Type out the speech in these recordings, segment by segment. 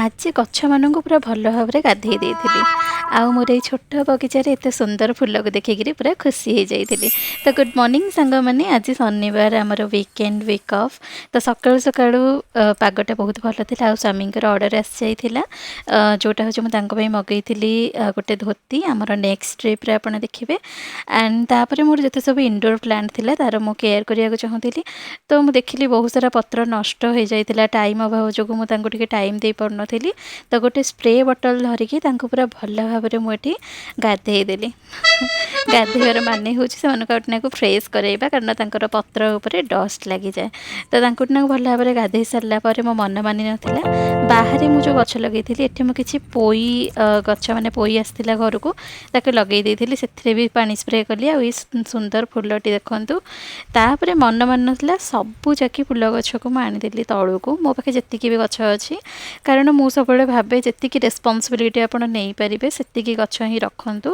ଆଜି ଗଛମାନଙ୍କୁ ପୁରା ଭଲ ଭାବରେ ଗାଧେଇ ଦେଇଥିଲି। ଆଉ ମୋର ଏଇ ଛୋଟ ବଗିଚାରେ ଏତେ ସୁନ୍ଦର ଫୁଲକୁ ଦେଖିକିରି ପୁରା ଖୁସି ହେଇଯାଇଥିଲି। ତ ଗୁଡ଼୍ ମର୍ଣ୍ଣିଂ ସାଙ୍ଗମାନେ। ଆଜି ଶନିବାର, ଆମର ୱିକେଣ୍ଡ, ୱିକ୍ ଅଫ୍। ତ ସକାଳୁ ସକାଳୁ ପାଗଟା ବହୁତ ଭଲ ଥିଲା ଆଉ ସ୍ୱାମୀଙ୍କର ଅର୍ଡ଼ର ଆସିଯାଇଥିଲା, ଯେଉଁଟା ହେଉଛି ମୁଁ ତାଙ୍କ ପାଇଁ ମଗେଇଥିଲି ଗୋଟେ ଧୋତି। ଆମର ନେକ୍ସଟ ଟ୍ରିପ୍ରେ ଆପଣ ଦେଖିବେ। ଆଣ୍ଡ ତାପରେ ମୋର ଯେତେ ସବୁ ଇନଡୋର୍ ପ୍ଲାଣ୍ଟ ଥିଲା, ତାର ମୁଁ କେୟାର କରିବାକୁ ଚାହୁଁଥିଲି। ତ ମୁଁ ଦେଖିଲି ବହୁତ ସାରା ପତ୍ର ନଷ୍ଟ ହେଇଯାଇଥିଲା। ଟାଇମ୍ ଅଭାବ ଯୋଗୁଁ ମୁଁ ତାଙ୍କୁ ଟିକେ ଟାଇମ୍ ଦେଇପାରୁନଥିଲି। ତ ଗୋଟେ ସ୍ପ୍ରେ ବଟଲ୍ ଧରିକି ତାଙ୍କୁ ପୁରା ଭଲ ଭାବରେ ମୁଁ ଏଠି ଗାଧେଇ ଦେଲି। ଗାଧେଇବାର ମାନେ ହେଉଛି ସେମାନଙ୍କୁ ଆଉ ଟିକେ ଫ୍ରେଶ୍ କରାଇବା, କାରଣ ତାଙ୍କର ପତ୍ର ଉପରେ ଡଷ୍ଟ ଲାଗିଯାଏ। ତ ତାଙ୍କୁ ଟିକେ ଭଲ ଭାବରେ ଗାଧେଇ ସାରିଲା ପରେ ମୋ ମନ ମାନି ନଥିଲା। ବାହାରେ ମୁଁ ଯେଉଁ ଗଛ ଲଗେଇଥିଲି, ଏଠି ମୁଁ କିଛି ପୋଇ ଗଛ, ମାନେ ପୋଇ ଆସିଥିଲା ଘରକୁ, ତାକୁ ଲଗେଇ ଦେଇଥିଲି। ସେଥିରେ ବି ପାଣି ସ୍ପ୍ରେ କଲି। ଆଉ ଏଇ ସୁନ୍ଦର ଫୁଲଟି ଦେଖନ୍ତୁ। ତାପରେ ମନ ମାନି ନଥିଲା, ସବୁ ଯାକି ଫୁଲ ଗଛକୁ ମୁଁ ଆଣିଦେଲି ତଳକୁ, ମୋ ପାଖେ ଯେତିକି ବି ଗଛ ଅଛି। କାରଣ ମୁଁ ସବୁବେଳେ ଭାବେ, ଯେତିକି ରେସ୍ପନ୍ସିବିଲିଟି ଆପଣ ନେଇପାରିବେ, ସେତିକି ଗଛ ହିଁ ରଖନ୍ତୁ।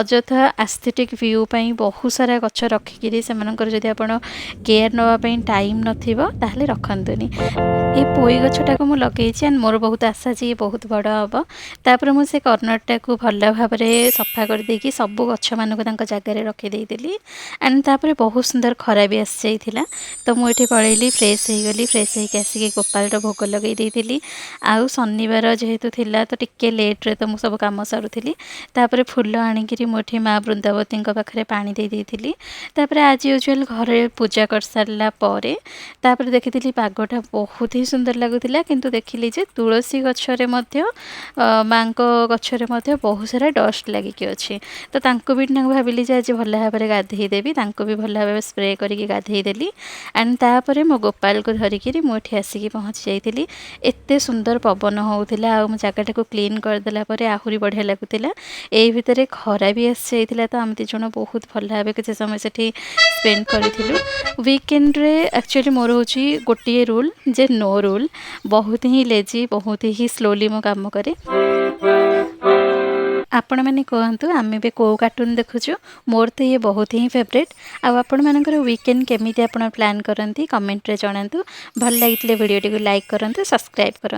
ଅଯଥା ଆସ୍ଥେଟିକ୍ ଭ୍ୟୁ ପାଇଁ ବହୁତ ସାରା ଗଛ ରଖିକିରି ସେମାନଙ୍କର ଯଦି ଆପଣ କେୟାର ନେବା ପାଇଁ ଟାଇମ୍ ନଥିବ, ତାହେଲେ ରଖନ୍ତୁନି। ଏ ପୋଇ ଗଛଟାକୁ ମୁଁ ଲଗେଇଛି ଆଣ୍ଡ ମୋର ବହୁତ ଆଶା ଯେ ଇଏ ବହୁତ ବଡ଼ ହେବ। ତାପରେ ମୁଁ ସେ କର୍ଣ୍ଣରଟାକୁ ଭଲ ଭାବରେ ସଫା କରିଦେଇକି ସବୁ ଗଛମାନଙ୍କୁ ତାଙ୍କ ଜାଗାରେ ରଖିଦେଇଥିଲି। ଆଣ୍ଡ ତାପରେ ବହୁତ ସୁନ୍ଦର ଖରା ବି ଆସିଯାଇଥିଲା। ତ ମୁଁ ଏଠି ପଳେଇଲି, ଫ୍ରେଶ୍ ହେଇଗଲି। ଫ୍ରେଶ୍ ହେଇକି ଆସିକି ଗୋପାଳର ଭୋଗ ଲଗେଇ ଦେଇଥିଲି। ଆଉ ଶନିବାର ଯେହେତୁ ଥିଲା, ତ ଟିକେ ଲେଟ୍ରେ ତ ମୁଁ ସବୁ କାମ ସାରୁଥିଲି। ତାପରେ ଫୁଲ ଆଣିକିରି ମୁଁ ଏଠି ମା ବୃନ୍ଦାବତୀଙ୍କ ପାଖରେ ପାଣି ଦେଇ ଦେଇଥିଲି। ତାପରେ ଆଜ୍ ୟୁଜୁଆଲ୍ ଘରେ ପୂଜା କରିସାରିଲା ପରେ ତାପରେ ଦେଖିଥିଲି ପାଗଟା ବହୁତ ହିଁ ସୁନ୍ଦର ଲାଗୁଥିଲା। କିନ୍ତୁ ଦେଖିଲି ଯେ ତୁଳସୀ ଗଛରେ ମଧ୍ୟ, ମାଙ୍କ ଗଛରେ ମଧ୍ୟ ବହୁତ ସାରା ଡଷ୍ଟ ଲାଗିକି ଅଛି। ତ ତାଙ୍କୁ ବି ଭାବିଲି ଯେ ଆଜି ଭଲ ଭାବରେ ଗାଧେଇ ଦେବି। ତାଙ୍କୁ ବି ଭଲ ଭାବରେ ସ୍ପ୍ରେ କରିକି ଗାଧେଇ ଦେଲି। ଆଣ୍ଡ ତାପରେ ମୋ ଗୋପାଳକୁ ଧରିକିରି ମୁଁ ଏଠି ଆସିକି ପହଞ୍ଚି ଯାଇଥିଲି। ଏତେ ସୁନ୍ଦର ପବନ ହେଉଥିଲା ଆଉ ମୁଁ ଜାଗାଟାକୁ କ୍ଲିନ୍ କରିଦେଲା ପରେ ଆହୁରି ବଢ଼ିଆ ଲାଗୁଥିଲା। ଏଇ ଭିତରେ ଖରା ବି ଆସିଯାଇଥିଲା। ତ ଆମେ ଦୁଇ ଜଣ ବହୁତ ଭଲ ଭାବେ କିଛି ସମୟ ସେଠି ସ୍ପେଣ୍ଡ କରିଥିଲୁ। ୱିକେଣ୍ଡରେ ଆକ୍ଚୁଆଲି ମୋର ହେଉଛି ଗୋଟିଏ ରୁଲ୍ ଯେ ନୋ ରୁଲ୍। ବହୁତ ହିଁ ଲେଜି, ବହୁତ ହିଁ ସ୍ଲୋଲି ମୁଁ କାମ କରେ। ଆପଣମାନେ କୁହନ୍ତୁ, ଆମେ ଏବେ କେଉଁ କାର୍ଟୁନ୍ ଦେଖୁଛୁ? ମୋର ତ ଇଏ ବହୁତ ହିଁ ଫେଭରେଟ୍। ଆଉ ଆପଣମାନଙ୍କର ୱିକେଣ୍ଡ କେମିତି ଆପଣ ପ୍ଲାନ୍ କରନ୍ତି, କମେଣ୍ଟରେ ଜଣାନ୍ତୁ। ଭଲ ଲାଗିଥିଲେ ଭିଡ଼ିଓଟିକୁ ଲାଇକ୍ କରନ୍ତୁ, ସବସ୍କ୍ରାଇବ୍ କରନ୍ତୁ।